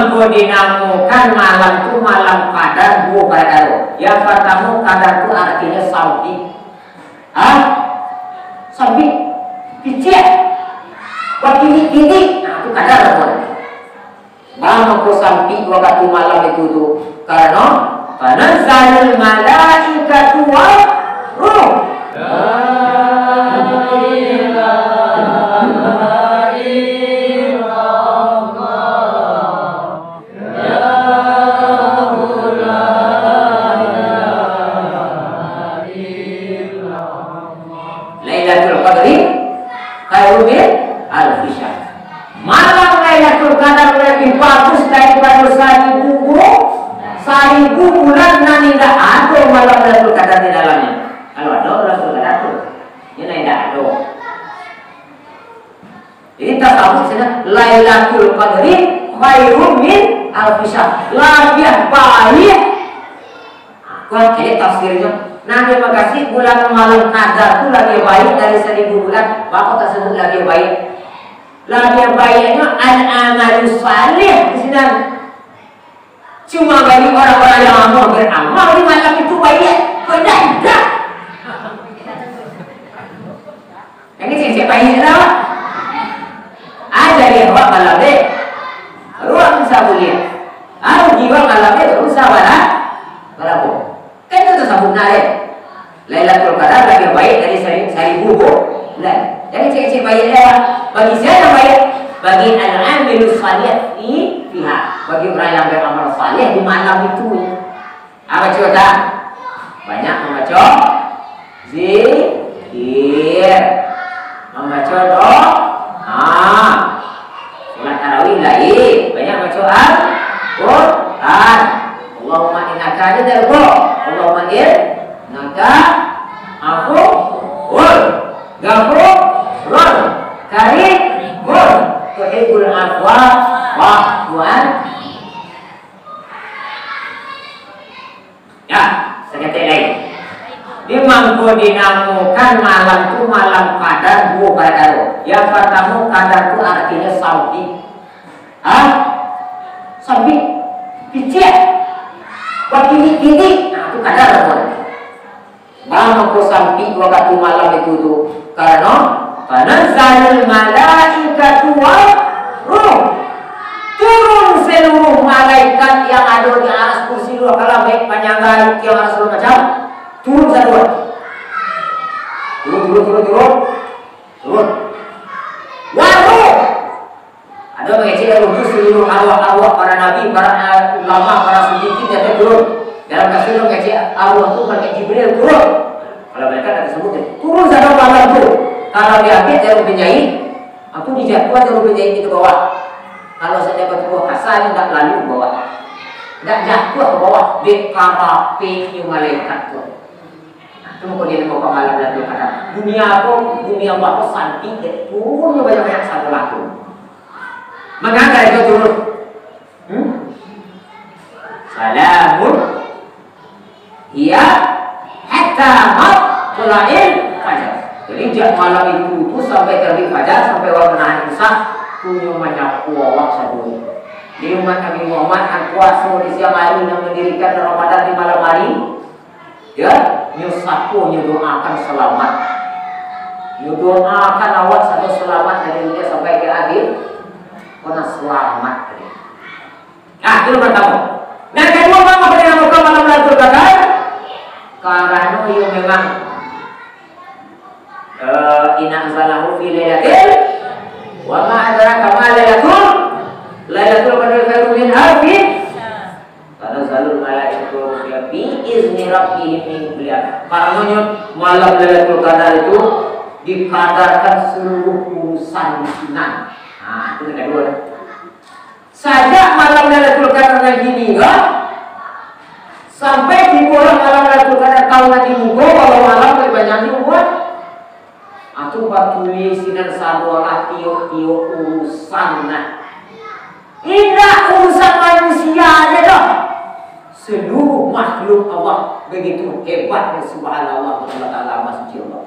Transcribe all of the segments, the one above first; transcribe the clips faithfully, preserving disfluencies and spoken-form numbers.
Mangko dinamokan malam tu malam kadar duo parakaro. Yang partamo, kadar tu artinyo sampik. Ha? Sampik. Piciak. Bakindik-kindik. Nah, tu kadar namonyo. Mangko sampik wakatu malam itu tu. Karano, "Tanazzalul malaikatu war ruh." Lailatul Qadri khairum min alfi syahr. Malam Lailatul Qadar labiah bagus daripado saribu bu-, saribu bulan, nan indak ado malam Lailatul Qadar di dalamnyo. Kalau ado Lailatul Qadar tu, inyo nan indak ado. Jadi, tasabuik sinan, "Lailatul Qadri khairum min alfi syahr." Labiah baiak. Kuat caliak tafsirnyo. Nah, tarimo kasih, bulan malam kadar tu labiah baiak dari saribu bulan. Baa tasabuik labiah baiak? Labiah baiaknyo al-amalu salih di sinan. Cuma bagi orang-orang yang amuah beramal di malam itu baiak. Kok indak, indak. Yang kecil-kecil baiak lah. Aja dia awak malam deh. Ruang bisa buliah. Aru jiwa malam deh, rusa bala. Balapo? Kan itu tasabut nah deh. Lailatul Qadar labiah baiak dari sari-, saribu bulan. Jadi, cek-cek baiak lah. Bagi sia nan baiak? Bagi al-amilus salih fi-, fiha. Bagi urang yang beramal saleh di malam itu. Ah, baco tak? Banyak mambaco zikir. Mambaco doa. Salat tarawih lai. Banyak baco Al-Quran. Allahumma innaka, aja tak lupa. Allahumma innaka afuwwun ghafurun karimun tuhibbul afwa fa'fu anni. Ya, saketek lai. Di mangko dinamokan malam tu malam kadar duo parakaro. Yang partamo, kadar tu artinyo sampik. Ha? Sampik. Piciak. Bakindik-kindik. Nah, tu kadar namonyo. Mangko sampik wakatu malam itu tu. Karano, "Tanazzalul malaikatu war ruh." Turun saluruh malaikat yang ado di aras, kursi, luah kalam, baik panyangga tiang aras, sagalo macam. Turun sadonyo. Turun, turun, turun, turun. Turun. War ruh. Ado mangecek ruh tu saluruh arwah-arwah para nabi, para, eh, ulama, para siddiqin, di ateh turun. Dalam tafsir mangecek arwah tu malaikat Jibril turun. Kalau malaikat dak tasabut, turun sadonyo malam tu. Kalau diambiak dari rumpun jahit, aku dijatuah dari rumpun jahit ka bawah. Kalau sajo batubuah kasa, indak lalu ka bawah. Indak jatuah ka bawah, dek karapeknyo malaikat tu. Nah, tu mako dia namakan malam Lailatul Qadar. Dunia ko, dunia Allah ko sampik, dek turunnyo banyak-banyak sabolah tu. Mangangkek itu turun. Hmm? Salamun hiya hatta matla'il fajar. Jadi, jak malam itu tu sampai terbit fajar, sampai awak manahan imsak, tu nyo manyapo awak sadonyo. Di umat Nabi Muhammad, nan kuaso di siang hari, nan mandirikan Ramadan di malam hari, ya, nyo sapo, nyo doakan selamat. Nyo doakan awak sado selamat dari dunia sampai ka akhir. Pernah selamat tadi. Nah, itu nan partamo. Nan kaduo, mangko dinamakan malam Lailatul Qadar? Karano iyo memang, eh, "Inna anzalnahu fi lailatin, wa ma adraka ma lailatul, Lailatul Qadri khairum min alfi." "Tanazzalul malaikatu war ruhu fiha bi izni rabbihim min kulli amr." Karanonyo malam Lailatul Qadar itu dikadarkan saluruh urusan di sinan. Nah, itu nan kaduo. Sajak malam Lailatul Qadar nan kini ko, sampai tibolah malam Lailatul Qadar taun nan di muko, kalau malam paling panjang di umua. Atau batulis sinan sadolah tiok-tiok urusan nah. Indak urusan manusia aja doh. Seluruh makhluk Allah, begitu hebatnya, subhanallah, Allah Ta'ala, Maha Suci Allah.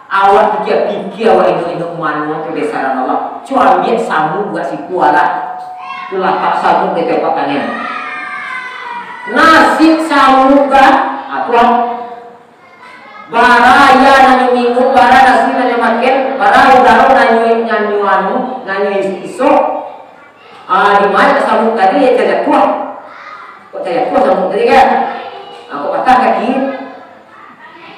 Awak pikia-pikia, awak inok-inok mano kebesaran Allah. Cubo ambiak samu buek siku alah. Itulah tak sabuk di tempat kalian. Nasib sabuk kan? Atuan. Bara aia nan nyo minum, bara nasi nan nyo makan, bara udaro nan nyo, nan nyo anu, nan nyo is-, isok. Ah, di ma sabuk tadi, ya, tajatuah. Kok tajatuah sabuk tadi, kan? Ah, kok patah kaki?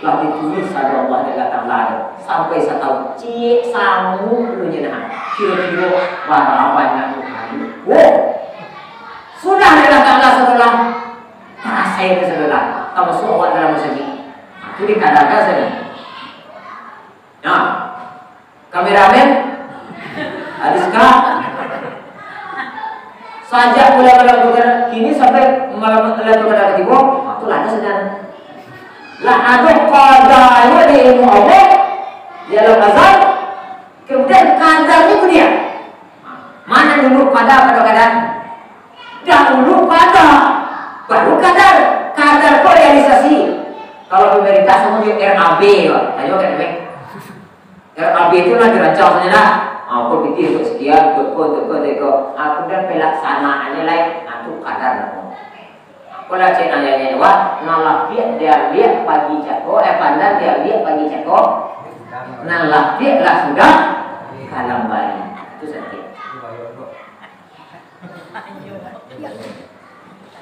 Lah ditulis sajo Allah dek Allah Taala tu. Sampai satahun, ciek sabuk tu nyo nah. Kiro-kiro bara banyak tu kali. Wo! Sudah dek Allah Taala sadolah. Tarasai tu sadolah. Tamasuak awak dalam masajik. Nah, tu dikadakan sajo. Nah, kameramen, Adiska, sajak mulai malam tu kada, kini sampai malam, malam tu kada katibo, nah, tu lah ado sajo. Lah ado qada juo di ilmu Allah, di alam azal, kemudian qadar ni dunia. Mana dulu qada, pada qadar? Dahulu qada, baru qadar. Qadar ko realisasi. Kalau pemerintah samo jo R A B ko, tanyo kan, R A B tu lah dirancang sajo lah. Ah, ko pitih untuak sekian, untuak ko, untuak ko, untuak ko. Ah, kemudian pelaksanaannyo lai, ah, tu qadar namo. Ko lah cek nan nyo jawab, nan lapiak diambiak pagi cako, eh, pandan diambiak pagi cako, nan lapiak lah sudah kalambari. Tu sajo.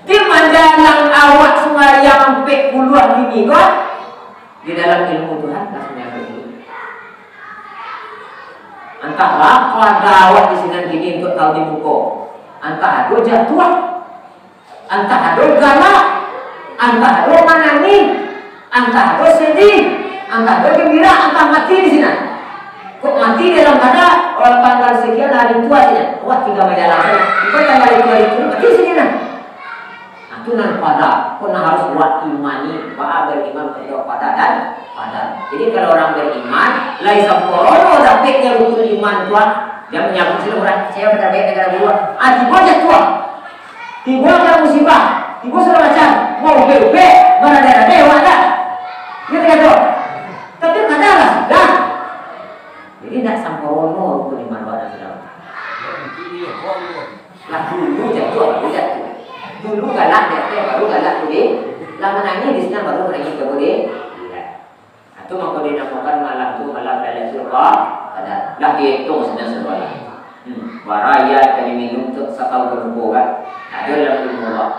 Di manjalang awak sumbayang ampek puluah kini ko, di dalam ilmu Tuhan lah sumbayang ampek puluah. Antahlah, kalau ado awak di sinan kini untuak tahu di muko, antah ado jatuah, antah ado galak, antah ado manangih, antah ado sedih, antah ado gembira, antah mati di sinan. Kok mati dalam kada, orang tanggal sekian hari tua sajo. Wah, tinggal bajalan sajo. Bukan tanggal itu hari tu, mati sajo nah. Nah, tu nan qada. Kok nan harus buat imani, baa bariman tentang qada dan qadar. Jadi, kalau orang bariman, lai sampurno dapeknyo rukun iman tu, ah, jan manyabut sino urang, "Sayo kada baik, kada buruak." Ah, tibo jatuah. Tibo kena musibah, tibo sagalo macam, mau ubek-ubek, baradai-radai awak dah. Iyo tidak tu? Tapi kada lah sudah. Jadi, ndak sampurno rukun iman awak dah sudah. Lah dulu jatuah, baru jatuah. Dulu galak di ateh, baru galak tu di. Lah manangih di sinan, baru manangih ka budi. Nah, tu mako dinamokan malam tu malam Lailatul Qadar. Lah dietong sinan sadolah. Hmm. Bara aia nan ka diminum tu satahun barupo kan. Ado dalam ilmu Allah.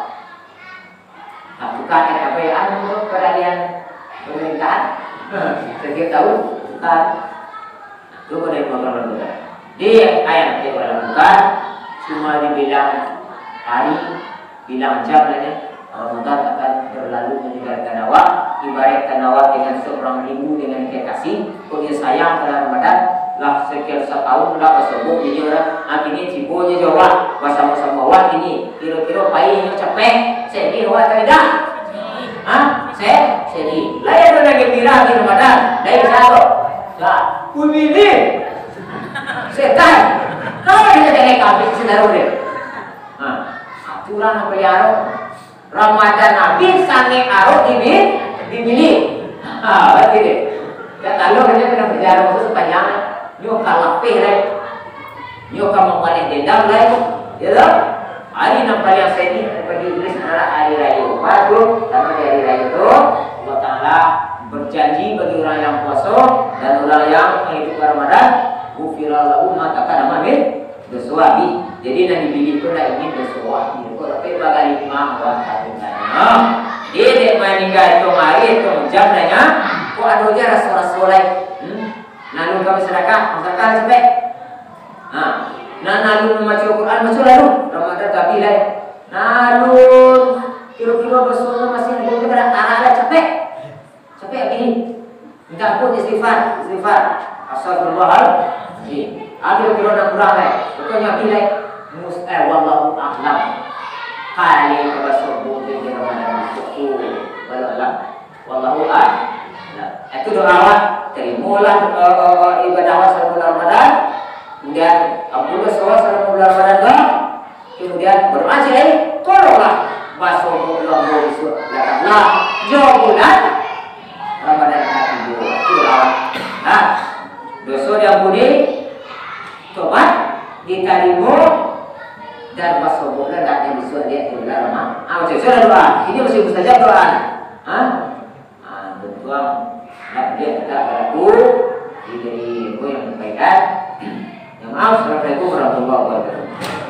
Nah, tukar, eh, apa ya, anu tu, peralihan pemerintahan. Setiap tahun tukar. Nah, tu pada ilmu Allah tukar. Di ayat yang Allah tukar, cuma dibilang hari, bilang jam sajo, Ramadan akan berlalu meninggalkan awak, ibaratkan awak dengan seorang rindu dengan kekasih, kok dia sayang pada Ramadan, lah sekian satahun lah basobok jadi orang, akhirnya tibo nyo jo awak, basamo-samo awak kini, kiro-kiro pai nyo capek, sedih awak atau indak? Hah? Se-, sedih. Lah, iyo tu nan gembira di Ramadan, dari sahur. Dah. Umili. Setan. Kalau dia jadi kambing, senaruh dia. Ha, aturan apa ya, Rok? Ramadan habis, sangek arok di bi-, di bilik. Ha, berarti dia. Dak tahu dia kena belajar waktu sepanjang. Nyo ka lapeh lai. Nyo ka mambaleh dendam lai. Ya toh? Hari nan paling sedih bagi iblis adalah hari raya. Batua, karena di hari raya tu, Allah Taala berjanji bagi orang yang puasa dan orang yang menghidup Ramadan, "Ghufira lahu ma taqaddama min doso abi." Jadi, nan dibilik tu ndak ingin doso abi. Kok tapi bagai imam, wah, tak dengar. Jadi, dek maninggal tu hari, tu jam dah nya. Kok ado je raso-raso lai. Hmm? Lalu kami sedekah, sedekah sampai. Ha. Nah, lalu membaca Quran, baca lalu. Ramadan tapi lai. Lalu kiro-kiro doso masih ada, kita dah tarak lah, capek. Sampai habis ni. Minta ampun, istighfar, istighfar. Astagfirullahaladzim. Ambil kiro nak kurang, eh. Pokoknya, bila mus-, eh, wallahu a'lam. Kali ka basobok di Ramadan masuk tu. Wallahu a'lam. Wallahu a'lam. Itu doa lah. Terimalah, eh, eh, eh, ibadah selama bulan Ramadan. Kemudian, ampun dosa selama bulan Ramadan tu. Kemudian berdoa cek lain, tolonglah basobok lo ambo bisuak, datanglah jo bulan Ramadan ka tibo. Itulah. Nah, doso diampuni, tobat ditarimo, Dan basoboklah, hendaknyo bisuak liek tu bulan Rama-, ah, macam itulah doa. Ini masih mustajab doa. Ha? Ah, tentuang nak liek kita padaku, diberi ilmu yang berfaedah. Yang maaf, assalamualaikum warahmatullahi wabarakatuh.